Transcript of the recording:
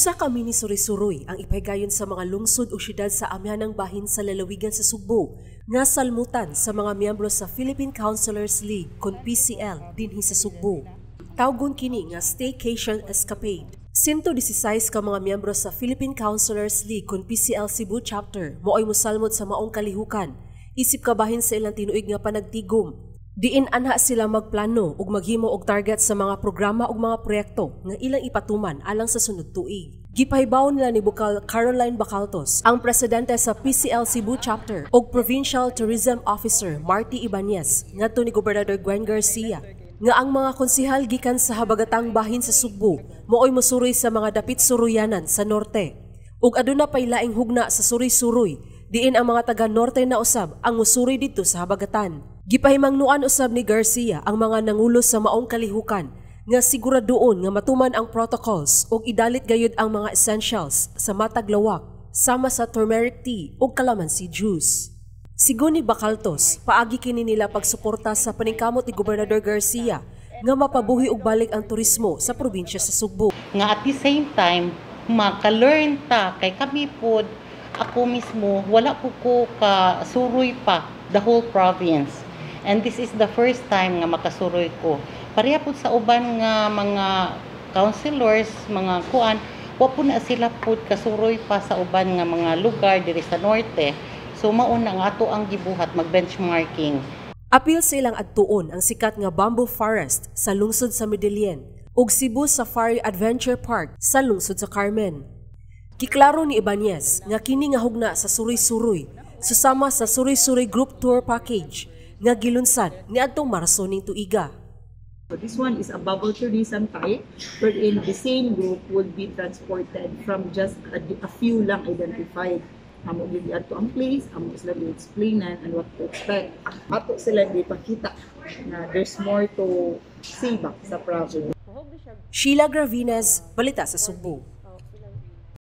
Usa ka mini suri-suroy ang ipahigayon sa mga lungsod o syudad sa amihanang bahin sa lalawigan sa Sugbo nga salmutan sa mga miyembro sa Philippine Councilors League kon PCL dinhi sa Sugbo. Tawgon kini nga Staycation Escapade. 116 ka mga miyembro sa Philippine Councilors League kon PCL Cebu Chapter mo'y mosalmot sa maong kalihukan isip kabahin sa ilang tinuig nga panagtigom. Diin anha sila magplano ug maghimo og target sa mga programa ug mga proyekto nga ilang ipatuman alang sa sunod tuig. Gipahibaw nila ni Bukal Caroline Bacaltos, ang presidente sa PCL Cebu Chapter, ug Provincial Tourism Officer Marty Ibanez ngadto ni Gobernador Gwen Garcia nga ang mga konsihal gikan sa habagatang bahin sa Sugbo mooy mosuroy sa mga dapit suruyanan sa norte. Ug aduna pay laing hugna sa suroy-suroy diin ang mga taga norte na usab ang musuroy didto sa habagatan. Gipahimangnuan usab ni Garcia ang mga nangulo sa maong kalihukan nga siguraduon nga matuman ang protocols ug idalit gayud ang mga essentials sa matag lawak sama sa turmeric tea ug calamansi juice. Sigon ni Bacaltos, paagi kini nila pagsuporta sa paningkamot ni Gobernador Garcia nga mapabuhi og balik ang turismo sa probinsya sa Sugbo. Nga at the same time, maka-learn ta kay kami pod, ako mismo, wala ko ka suroy pa the whole province. And this is the first time nga makasuroy ko. Pareha pud sa uban nga mga councilors, mga kuan, wa po na sila pud kasuroy pa sa uban nga mga lugar diri sa norte. So mao na nga ato ang gibuhat, mag-benchmarking. Apil sa ilang adtuon ang sikat nga Bamboo Forest sa lungsod sa Medellin ug Cebu Safari Adventure Park sa lungsod sa Carmen. Giklaro ni Ibanez nga kini nga hugna sa suroy-suroy susama sa Suroy-Suroy Group Tour Package nga gilunsad niadtong Marso ning tuiga. So this one is a bubble tourism type wherein the same group would be transported from just a few lang identified. Amo gyud ato ang place, amo sila gi-explainan and what to expect. Ato sila ipakita na there's more to see ba sa province. Sheila Gravines, Balita sa Sugbo.